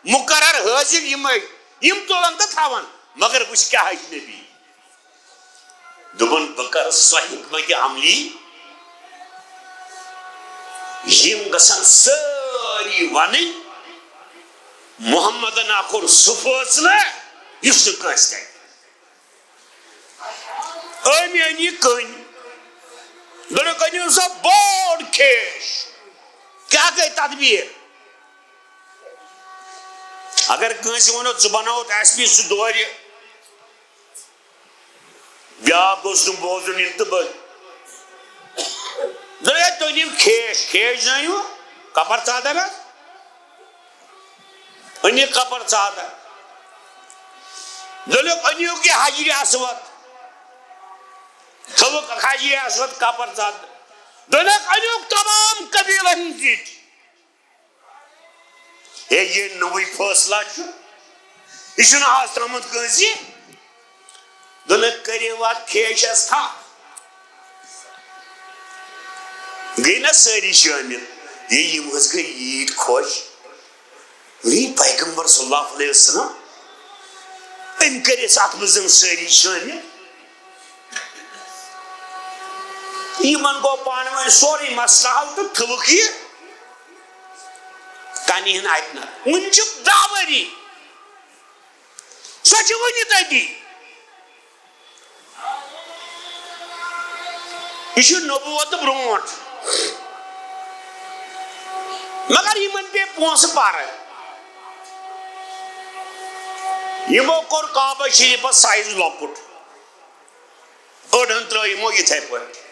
مقرر حٲضِر یِمے، یِم تُلن تہٕ تھاون، مگر وٕچھ کیٛاہ ہیٚکہِ نبی۔ دوٚپُن، بہٕ کرٕ سۄ حکمت عملی، یِم گژھن سٲری وَنٕنۍ، محمدن ہا کوٚر سُہ فٲصلہٕ، یُس نہٕ کٲنٛسہِ تہِ۔ أمۍ أنۍ یہِ کٔنۍ۔ دوٚپُکھ، أنِو سا بوٚڑ کھیش۔ کیٛاہ گٔے تدبیٖر؟ اگر کٲنٛسہِ ووٚنُکھ، "ژٕ بناوُتھ ایس پی"، سُہ دورِ۔ بیٛاکھ گوٚژھ نہٕ بوزُن یہِ تہٕ بہٕ۔ دوٚپُن، ہے، تُہۍ نِیِو کھیش، کھیش زٲنِو، کپر ژادر حظ۔ أنِکھ کپر ژادر۔ دوٚپُکھ، أنِو یہِ حجرِ اسود۔ تھٲوُکھ حجرِ اسود کپر ژادر۔ دوٚپُکھ، أنِو تمام قبیلن ہٕنٛدۍ زِٹھۍ۔ ہے، یہِ نوٚوُے فٲصلہ چھُ۔ یہِ چھُنہٕ آز تامَتھ کٲنٛسہِ۔ دوٚپُن، کٔرِو اَتھ کھیشَس تھپھ۔ گٔے نہ سٲری شٲمِل؟ ہے، یِم حظ گٔے ییٖتۍ خۄش۔ ہے، پیغمبر صلی اللہ علیہ وسلم، أمۍ کٔرۍ أسۍ اَتھ منٛز زَن سٲری شٲمِل۔ یِمن گوٚو پانہٕ ؤنۍ سورُے مسلہٕ حل تہٕ تھٲوٕکھ یہِ کنہِ ہٕنٛدۍ اَتہِ نَتہٕ۔ وُنہِ چھِ دَہ ؤری۔ سۄ چھِ وُنہِ تٔتی۔ یہِ چھُ نبوت برونٛٹھ۔ مگر یِمن پیٚیہِ پونٛسہٕ پرٕ۔ یِمو کوٚر کعبہ شریفس سایز لۄکُٹ۔ أڑہن ترٲو یِمو یِتھے پٲٹھۍ۔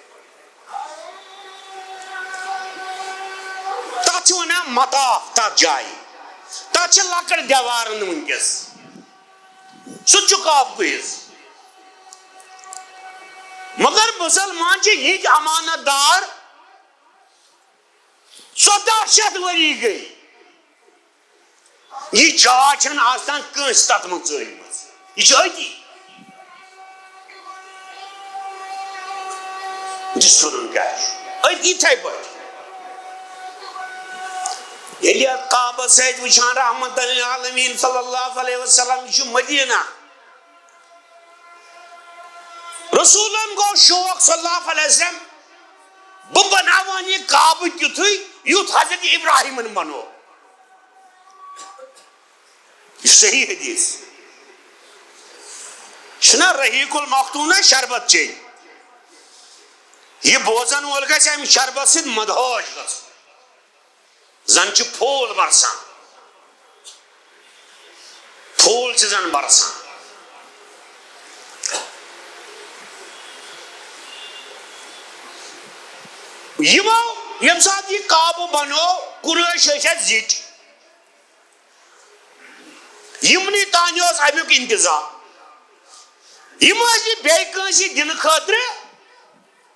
تَتھ چھِ وَنان مطاف، تَتھ جایہِ۔ تَتھ چھِ لۄکٕٹ دیوارن وٕنکیٚس۔ سُہ تہِ چھُ کعبہٕ کُے حِصہٕ۔ مگر مُسلمان چھِ یِتھۍ امانت دار، ژۄداہ شیٚتھ ؤری گٔے۔ یہِ جاے چھَنہٕ آز تام کٲنٛسہِ تَتھ منٛز ژٲنٛمٕژ۔ یہِ چھِ أتی۔ یہِ ژھٕنُن کیٛاہ چھُ؟ أتی یِتھَے پٲٹھۍ۔ ییٚلہِ یَتھ کعبَس سۭتۍ وٕچھان رحمتُ للعالمین صلی اللہ علیہ وسلم، یہِ چھُ مدینہ۔ رسولن گوٚو شوق صلی اللہ علیہ وسلم، بہٕ بناوان یہِ کعبہٕ تیُتھُے یُتھ حضرت ابراہیمن بنوو۔ یہِ چھُ صحیح حدیث۔ چھُنہ رحیق المختوم نہ شربت چیٚنۍ؟ یہِ بوزن وول گژھِ امہِ شربت سۭتۍ مدہوش گژھُن۔ زن چھِ پھوٗل برسان۔ پھوٗل چھِ زن برسان۔ یِمو ییٚمہِ ساتہٕ یہِ کعبہٕ بنوو، قُریش ٲسۍ اَتھ زِٹھۍ۔ یِمنٕے تانۍ اوس اَمیُک انتظام۔ یِم ٲسۍ یہِ بیٚیہِ کٲنٛسہِ دِنہٕ خٲطرٕ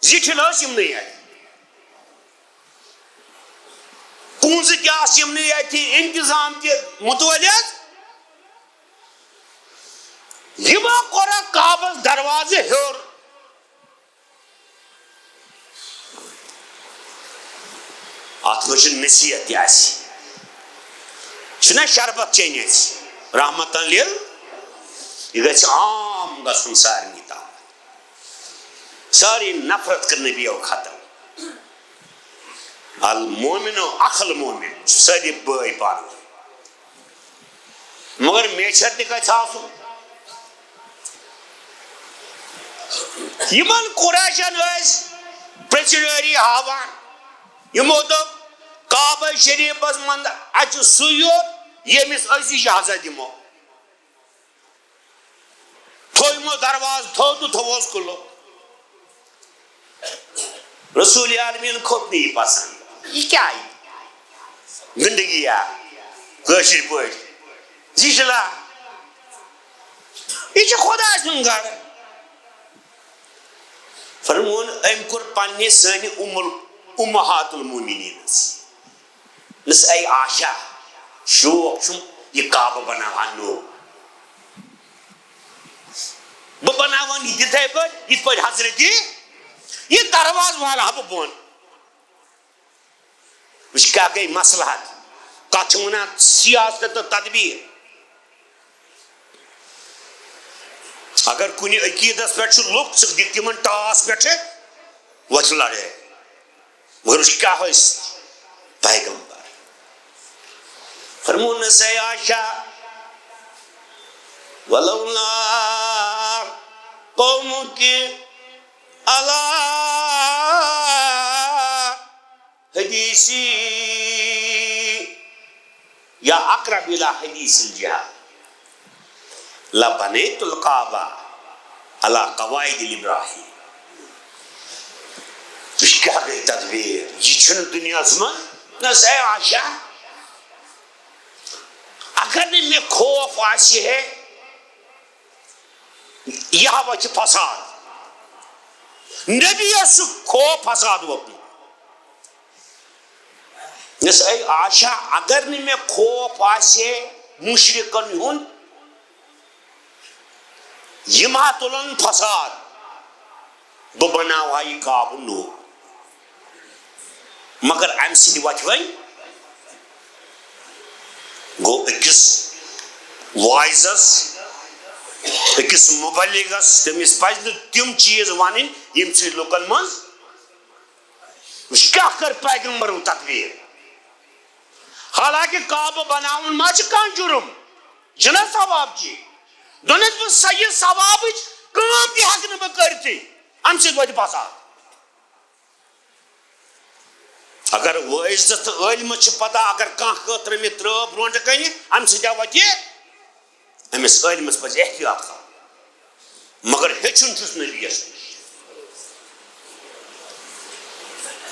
زِٹھٮ۪ن ٲسۍ یِمنٕے اَتھِ۔ کُنٛزٕ تہِ آسہٕ یِمنٕے اَتھِ، انتظام تہِ مُتوٲلۍ حظ۔ یِمو کوٚرُکھ کعبس دروازٕ ہیوٚر۔ اَتھ منٛز چھِ نصیحت تہِ اَسہِ۔ چھُنہ شربت چیٚنۍ اَسہِ رحمتن لِل، یہِ گژھِ عام گژھُن سارنٕے تام۔ سٲری نفرت کٔر نبیو ختم۔ المومن اخ المومن، سٲری بٲے پانہٕ ؤنۍ۔ مگر میچھر تہِ گژھِ آسُن۔ یِمن قریشن ٲسۍ پرژھنٲری ہاوان۔ یِمو دوٚپ، کعبہ شریفس منٛز اَتہِ چھُ سُے یوت، ییٚمِس أسۍ اجازت دِمو۔ تھوٚو یِمو دروازٕ تھوٚد تہٕ تھوٚوہوس کُلُف۔ رسول عالمین کھوٚت نہٕ یہِ پسند۔ یہِ کیٛاہ یہِ؟ گندگی یا کٲشِر پٲٹھۍ زِشلا۔ یہِ چھُ خۄداے سُنٛد گرٕ۔ فرمون، أمۍ کوٚر پننہِ سانہِ ام ال-، امہات المومنینس۔ دوٚپنَس، اے عاشا، شوق چھُم یہِ کعبہٕ بناوہا نوٚو۔ بہٕ بناوَن یہِ تِتھَے پٲٹھۍ، یِتھ پٲٹھۍ حضرت یہِ دروازٕ والہٕ ہا بہٕ بۄن۔ وٕچھ، کیٛاہ گٔے مصلحت، کَتھ چھِ وَنان سیاست تہٕ تدبیٖر۔ اگر کُنہِ عقیٖدس پٮ۪ٹھ چھِ لُکھ، ژٕ دِکھ تِمن ٹاس پٮ۪ٹھٕ، وۄتھِ لڑٲے۔ مگر وٕچھ کیٛاہ ٲسۍ پیغمبر۔ فرمونس، اے عائشہ، ولولا قومک علی حدیثی یا اقرب الی حدیث الجہاد لبنیت الکعبہ علی قواعد الابراہیم۔ یہِ کیٛاہ گٔے تدبیٖر؟ یہِ چھُنہٕ دُنیاہَس منٛز۔ نہ حظ، اے عائشہ، اگر نہٕ مےٚ خوف آسہِ ہے، یہِ ہا وۄتھِ فساد۔ نبی یَس چھُ خوف فساد ووٚتمُت۔ یۄس اے عائشہ، اگر نہٕ مےٚ خوف آسہِ ہے مُشرِکَن ہُنٛد، یِم ہا تُلَن فساد، بہٕ بناوٕ ہا یہِ کعبہٕ نوٚو۔ مگر اَمہِ سۭتۍ وۄتھِ وۄنۍ، گوٚو أکِس واعظس، أکِس مُبلِغس، تٔمِس پَزِ نہٕ تِم چیٖز وَنٕنۍ، ییٚمہِ سۭتۍ لُکَن منٛز وٕچھ کیٛاہ کٔر پیغمبرو تدبیٖر۔ حالانکہ کعبہٕ بناوُن ما چھُ کانٛہہ جُرُم؟ چھُنہ ثواب چی؟ دوٚپنَس، بہٕ سۄ یہِ ثوابٕچ کٲم تہِ ہٮ۪کہٕ نہٕ بہٕ کٔرِتھٕے، اَمہِ سۭتۍ واتہِ فساد۔ اگر وٲعظ تہٕ عٲلمَس چھِ پتہ، اگر کانٛہہ کٲترٕ مےٚ ترٲو برونٛٹھ کَنہِ، اَمہِ سۭتۍ واتہِ أمِس عٲلمَس پَزِ احتیاط کَرُن۔ مگر ہیٚچھُن چھُس نبیَس نِش۔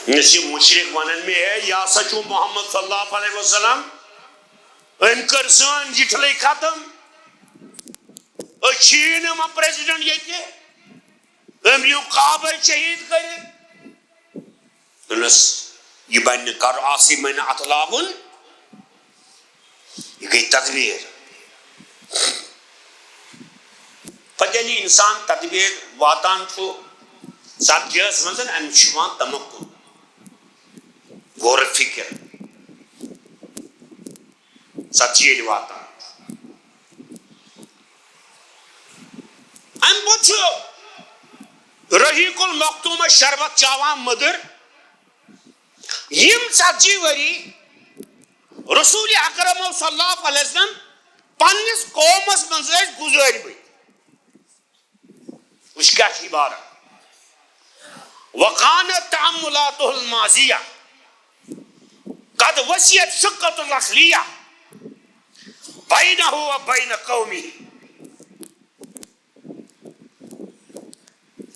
یُس یہِ مُشرِک وَنان مےٚ، ہے، یہِ ہسا چھُ محمد صلی اللہ علیہ وسلم، أمۍ کٔر سٲنۍ جِٹھلٕے ختم۔ أسۍ چھِی نہٕ وۄنۍ پریزیڈنٹ ییٚتہِ۔ أمۍ نیوٗ کعبَے شہیٖد کٔرِتھ۔ دوٚپنَس، یہِ بَنہِ نہٕ کَرُن، آسٕے مےٚ نہٕ اَتھٕ لاگُن، یہِ گٔے تدبیٖر۔ پَتہٕ ییٚلہِ اِنسان تدبیٖر واتان چھُ ژَتجِہَس منٛز، أمِس چھُ یِوان تمکُن، غور و فِکر۔ ژَتجی ییٚلہِ واتان چھُ۔ اَمہِ پَتہٕ چھُ رحیق المختومَس شربت چاوان مٔدٕر۔ یِم ژَتجی ؤری رسول اکرم صلی اللہ علیہ وسلم پننِس قومس منٛز ٲسۍ گُزٲرمٕتۍ۔ وٕچھ کیٛاہ چھِ عبارت۔ وکانت تعاملاته الماضیہ قد وسعت شقة العقلیہ بینہ و بین قومہ۔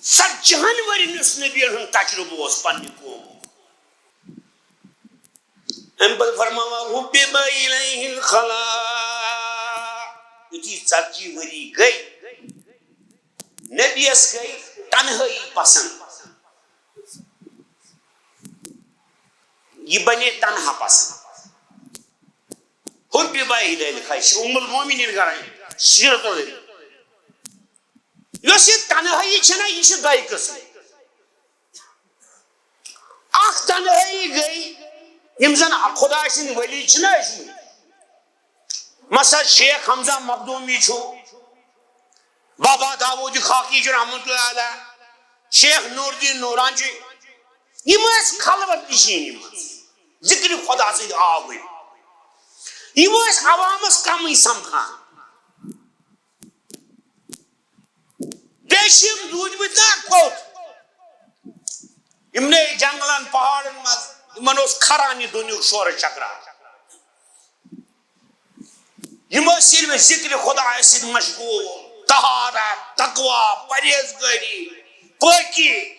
ژتجی ہن ؤرین یُس نبی ہُنٛد تجربہٕ اوس پننہِ قومُک۔ امہِ پتہٕ فرماوان، حبب الیہ الخلاء۔ یُتھُے ژتجی ؤری گٔے، نبیَس گٔے تنہٲیی پسند۔ یہِ بنے تنہا پسند۔ حبب الیہ الخلاء، یہِ چھِ ام المومنین کران، سیرت النبی۔ یۄس یہِ تنہٲیی چھےٚ نہ، یہِ چھِ دۄیہِ قٕسمٕچ۔ اکھ تنہٲیی گٔے، یِم زن خۄداے سٕنٛدۍ ؤلی چھِنہ ٲسمٕتۍ۔ مثلاً شیخ حمزہ مخدومی چھُ، بابا داوود خاکی چھُ رحمتہ اللہ علیہ، شیخ نور الدین نوران چھُ۔ یِم ٲسۍ خلوت نشینی منٛز، ذکر خدا سۭتۍ آوٕرۍ۔ یِم ٲسۍ عوامس کمٕے سمکھان۔ بیٚیہِ چھِ یِم روٗدمٕتۍ نا کوٚت؟ یِمنٕے جنگلن، پہاڑن منٛز، یِمن اوس کھران یہِ دُنیُک شورٕ چکرا۔ یِم ٲسۍ صرف ذکر خدایس سۭتۍ مشغول، طہارت، تقوی، پرہیزگٲری، پٲکی۔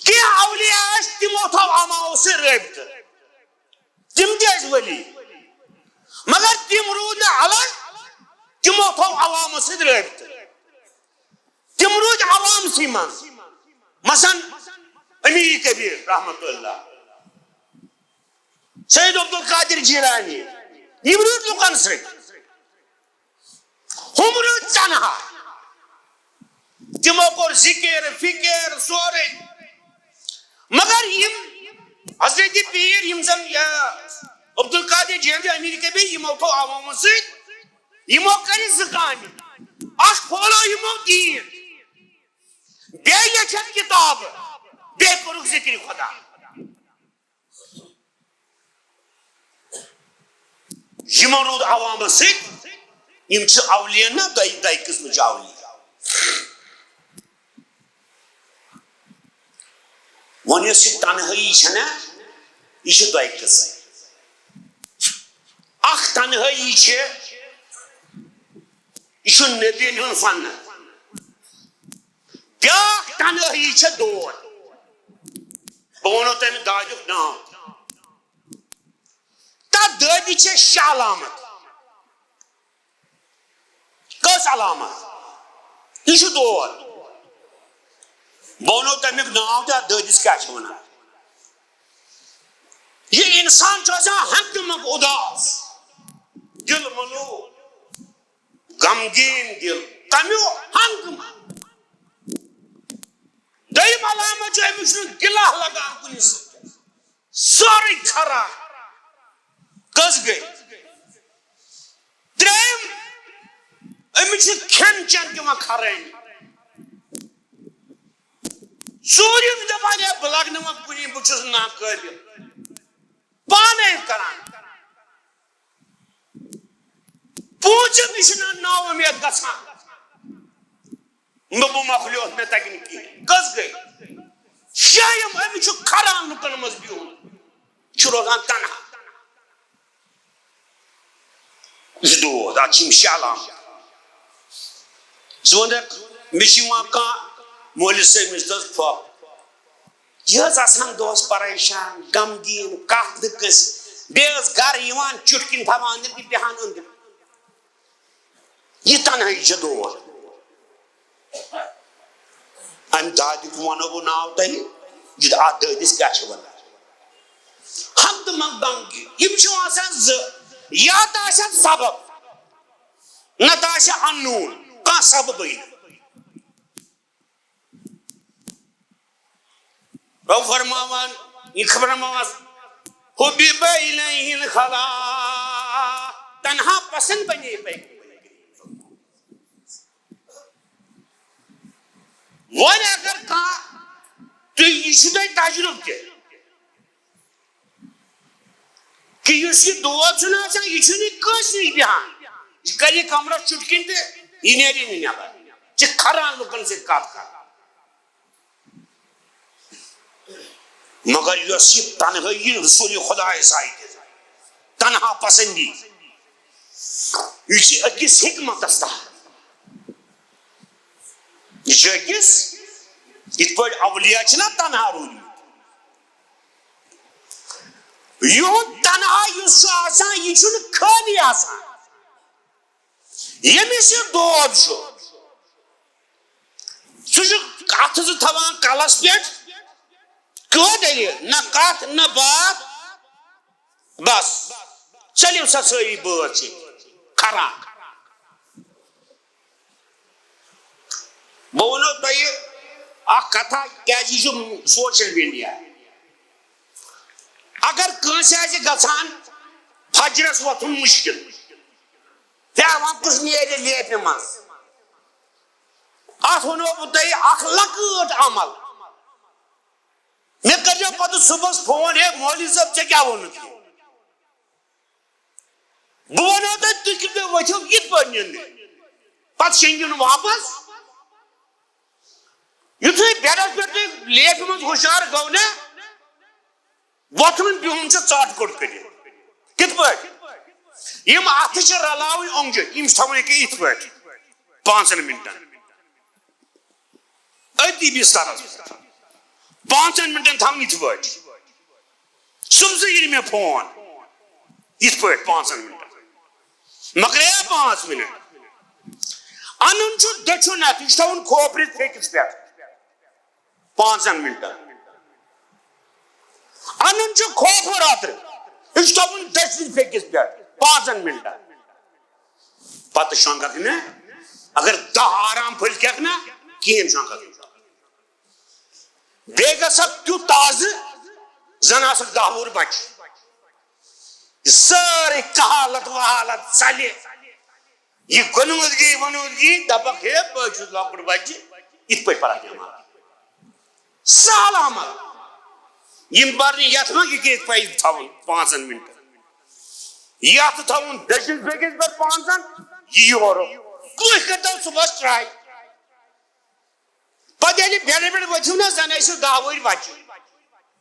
کینٛہہ اولیاء ٲسۍ، تِمو تھوٚو عوامو سۭتۍ رٲبطہٕ۔ تِم تہِ ٲسۍ ؤلی، مگر تِم روٗدۍ نہٕ الگ، تِمو تھوٚو عوامس سۭتۍ رٲبطہٕ۔ تِم روٗدۍ عوامسٕے منٛز۔ مثلاً امیر کبیر رحمتہ اللہ، سید عبدالقادر جیلانی، یِم روٗدۍ لُکن سۭتۍ۔ ہُم روٗدۍ تنہا۔ تِمو کوٚر ذِکِر، فِکِر، سورُے۔ مگر یِم حضرت پیٖر، یِم زن یا عبدالقادر جیلانی، امیر کبیر، یِمو تھوٚو عوامو سۭتۍ، یِمو کٔرۍ زٕ کامہِ۔ اکھ پھٲلٲو یِمو دیٖن، بیٚیہِ لیٚچھکھ کِتابہٕ، بیٚیہِ کوٚرُکھ ذِکرِ خۄدا۔ یِمن روٗد عوامس سۭتۍ، یِم چھِ اولیاء نہ، دۄیہِ، دۄیہِ قٕسمٕچ اولیاء۔ وۄنۍ یۄس یہِ تنہٲیی چھےٚ نہ، یہِ چھِ دۄیہِ قٕسم۔ اکھ تنہٲیی چھِ، یہِ چھُ نبیَن ہُنٛد فن۔ بیٛاکھ تنہٲیی چھےٚ دود۔ بہٕ وَنو تَمہِ دادیُک ناو۔ تَتھ دٲدِ چھےٚ شےٚ علامت۔ کٔژ علامت؟ یہِ چھُ دود۔ بہٕ وَنو تَمیُک ناو تہٕ اَتھ دٲدِس کیٛاہ چھِ وَنان۔ یہِ اِنسان چھُ آسان ہنٛگتہٕ منٛگہٕ اُداس، دِل ملوٗل، غمگیٖن دِل، کمیو ہنٛگ۔ دوٚیِم علامت چھُ، أمِس چھُنہٕ گِلہ لگان کُنہِ سۭتۍ، سورُے خراب۔ کٔژ گٔے؟ ترٛیٚیِم، أمِس چھُ کھٮ۪ن چٮ۪ن تہِ یِوان خرٲبی۔ ژوٗرِم دَپان، "ہے، بہٕ لَگہٕ نہٕ وۄنۍ کُنی، بہٕ چھُس ناقٲبِل۔" پانَے کران۔ پوٗنٛژِم، یہِ چھُنہٕ نا اُمید گژھان۔ نہ بہٕ مۄکلیوس، مےٚ تَگہِ نہٕ کِہیٖنۍ۔ کٔژ گٔے؟ شیٚیِم، أمِس چھُ کھران لُکَن منٛز بِہُن، چھُ روزان تنہا۔ یہِ چھُ دود، اَتھ چھِ یِم شےٚ علامت۔ ژٕ وَنکھ، مےٚ چھِ یِوان کانٛہہ مٲلِس أمِس دٔز پھۄکھ۔ یہِ ٲس آسان دۄہَس پریشان، غمگیٖن، کَتھ نہٕ کٲنٛسہِ۔ بیٚیہِ ٲس گَرٕ یِوان، چُٹکِنۍ تھاوان أنٛدرۍ کِنۍ، بیٚہان أنٛدرۍ۔ یہِ تنہٲیی چھےٚ دود۔ اَمہِ دادیُک وَنو بہٕ ناو تۄہہِ، یہِ اَتھ دٲدِس کیٛاہ چھِ وَنان۔ ہنٛگتہٕ منٛگہٕ غمگیٖن۔ یِم چھِ آسان زٕ، یا تہٕ آسٮ۪کھ سبب، نَتہٕ آسہِ اَننون کانٛہہ سببٕے نہٕ۔ رب فرماوان، یہِ فرماوان، "حبب الیہ الخلا"، تنہا پسند بنے پیغمبر کریم۔ وۄنۍ اگر کانٛہہ، تُہۍ، یہِ چھُ تۄہہِ تجرُبہٕ تہِ، کہِ یُس یہِ دود چھُنہٕ آسان، یہِ چھُنہٕ کٲنٛسہِ نِش بیٚہان۔ یہِ کَرِ یہِ کمرَس چُٹکِنۍ تہٕ یہِ نیرِ نہٕ نٮ۪بر۔ یہِ چھِ کھران لُکَن سۭتۍ کَتھ کَران۔ مگر یۄس یہِ تنہٲیی رسول خدایَس آیہِ دِنہٕ، تنہا پسندی، یہِ چھِ أکِس حکمتَس تحت۔ یہِ چھُ أکِس، یِتھ پٲٹھۍ اولیاء چھِنہ تنہا روٗدمٕتۍ، یِہُنٛد تنہا یُس چھُ آسان، یہِ چھُنہٕ خٲلی آسان۔ ییٚمِس یہِ دود چھُ، سُہ چھُ اَتھٕ زٕ تھاوان کَلَس پٮ۪ٹھ، کیٛاہ دٔلیٖل؟ نہ کَتھ، نہ باتھ، بَس، ژٔلِو سا سٲری بٲژ ییٚتہِ، کھران۔ بہٕ وَنو تۄہہِ اَکھ کَتھا، کیٛازِ یہِ چھُ social media۔ اگر کٲنٛسہِ آسہِ گژھان فجرس وۄتھُن مُشکِل، پیوان کُس نیرِ لیپہِ منٛز، اتھ وَنو بہٕ تۄہہِ اکھ لۄکۭٹ عمل۔ مےٚ کٔرۍزیو پتہٕ صُبحس فون، "ہے مولوی صٲب، ژےٚ کیٛاہ ووٚنُتھ یہِ؟" بہٕ وَنو تۄہہِ، تُہۍ کِتھ پٲٹھۍ ؤتھِو یِتھ پٲٹھۍ نِنٛدرِ۔ پتہٕ شیٚنگِو نہٕ واپس۔ یُتھُے بیڈس پٮ۪ٹھ تُہۍ لیپہِ منٛز ہُشار گوٚو نا، وۄتھُن بِہُن چھُ ژاٹ کوٚٹ کٔرِتھ۔ کِتھ پٲٹھۍ؟ یِم اَتھٕ چھِ رلاوٕنۍ اونٛگجہِ، یِم چھِ تھاوٕنۍ ییٚکیٛاہ یِتھ پٲٹھۍ پانٛژن مِنٹن۔ أتی بسترس پٮ۪ٹھ۔ پانٛژن مِنٹن تھاوٕنۍ یِتھ پٲٹھۍ۔ صُبحسٕے ییٚلہِ مےٚ فون، یِتھ پٲٹھۍ پانٛژن مِنٹن۔ مۄکلے پانٛژھ مِنٹ۔ اَنُن چھُ دٔچھُن اَتھٕ، یہِ چھُ تھاوُن کھوپرِس پھیٚکِس پٮ۪ٹھ۔ پانٛژن مِنٹن۔ اَنُن چھُ کھوفُر اوترٕ، یہِ چھُ تھاوُن دٔچھنِس پھیٚکِس پٮ۪ٹھ پانٛژن مِنٹن۔ پتہٕ شۄنٛگکھ نہٕ، اگر دَہ آرام پھٔلۍ کھٮ۪کھ نہ، کِہیٖنۍ شۄنٛگکھ نہٕ۔ بیٚیہِ گژھکھ تیُتھ تازٕ، زن آسکھ دَہ وُہُر بچہِ۔ یہِ سٲرٕے کہالت وہالت ژلہِ۔ یہِ گۄنوٗدگی وۄنوٗدگی، دَپَکھ، "ہے، بہٕ چھُس لۄکُٹ بَچہِ، یِتھ پٲٹھۍ پَرَکھ نٮ۪ماز۔" سہل عمل۔ یِم پَرنہِ یَتھ منٛز یہِ کِتھ پٲٹھۍ تھاوُن پانٛژَن مِنٹَن۔ یَتھ تھاوُن دٔچھِنۍ بیٚکِس پٮ۪ٹھ پانٛژَن، یہِ یورُک۔ تُہۍ کٔرۍتو صُبحَس try۔ پتہٕ ییٚلہِ بیڈٕ پٮ۪ٹھ ؤتھِو نہ، زن ٲسِو دَہ وُہٕرۍ بچہِ۔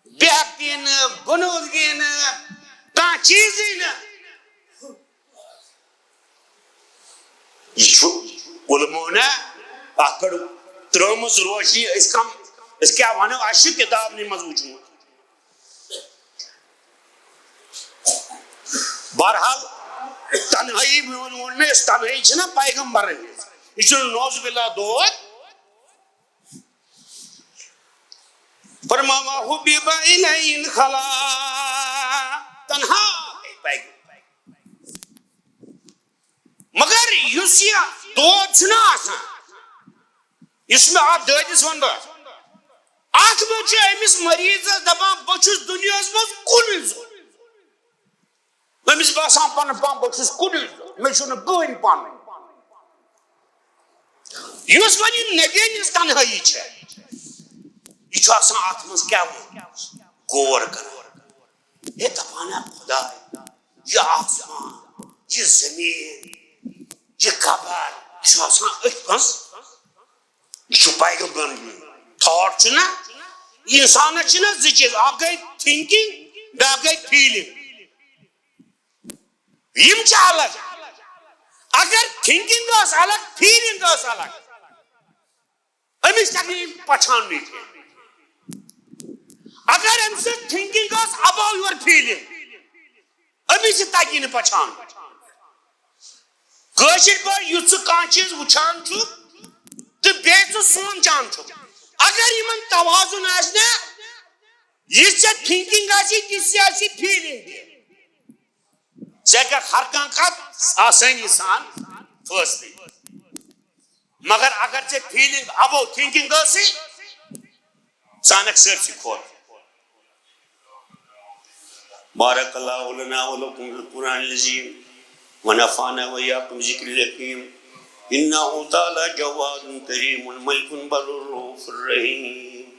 بے ہٮ۪کتی نہٕ، گُنوٗدگی نہٕ، کانٛہہ چیٖزٕے نہٕ۔ یہِ چھُ علماہن اتھ پٮ۪ٹھ ترٲومٕژ روشنی۔ أسۍ کم، أسۍ کیٛاہ ونو، اَسہِ چھُ کِتابنٕے منٛز وُچھمُت۔ بہرحال، تنہٲیی، میون ووٚن مےٚ، یۄس تنہٲیی چھےٚ نہ پیغمبرن ہٕنٛز، یہِ چھُنہٕ نعوذ باللہ دود۔ فرماوان، "حبب الیہ الخلا"، تنہا۔ مگر یُس یہِ دود چھُنہ آسان، یُس مےٚ اَتھ دٲدِس وَنہٕ بہٕ، اَتھ منٛز چھُ أمِس مریضس دَپان، "بہٕ چھُس دُنیاہَس منٛز کُنُے زوٚن۔" أمِس باسان پنُن پان، بہٕ چھُس کُنُے زوٚن، مےٚ چھُنہٕ کٕہٕنۍ پنُن۔ یُس وۄنۍ یہِ نبی ہٕنٛز تنہٲیی چھےٚ، یہِ چھُ آسان اَتھ منٛز کیٛاہ ووٚن؟ غور کران۔ ہے دَپان ہا خۄداے، یہِ آسمان، یہِ زٔمیٖن، یہِ قبر، یہِ چھُ آسان أتھۍ منٛز۔ یہِ چھُ پیغمبرن ہُنٛد thought چھُ نہ؟ اِنسانَس چھِ نہ زٕ چیٖز، اَکھ گٔے thinking، بیٛاکھ گٔے feeling۔ یِم چھِ الگ۔ اگر thinking ٲس الگ، feeling ٲس الگ، أمِس تَگہِ نہٕ یِم پہچاننٕے کینٛہہ۔ اگر أمۍ سٕنٛز thinking ٲس above your feeling، أمِس تہِ تَگہِ نہٕ پہچان۔ کٲشِر پٲٹھۍ یُتھ ژٕ کانٛہہ چیٖز وٕچھان چھُکھ تہٕ بیٚیہِ ژٕ سونٛچان چھُکھ، اگر یِمن توازُن آسہِ نہ، یہِ ژےٚ thinking آسی، تِژھٕے آسی feeling تہِ۔ ژےٚ گژھِ ہر کانٛہہ کتھ آسٲنی سان فٲصلہٕ۔ مگر اگر ژےٚ feeling above thinking ٲسٕے، ژٕ انکھ سٲرسٕے کھوژ۔ بارک اللہ لنا ولکم فی القرآن العظیم ونفعنا وإياكم بذكر الحكيم إنه تعالى جواد كريم ملك بر رؤوف رحيم۔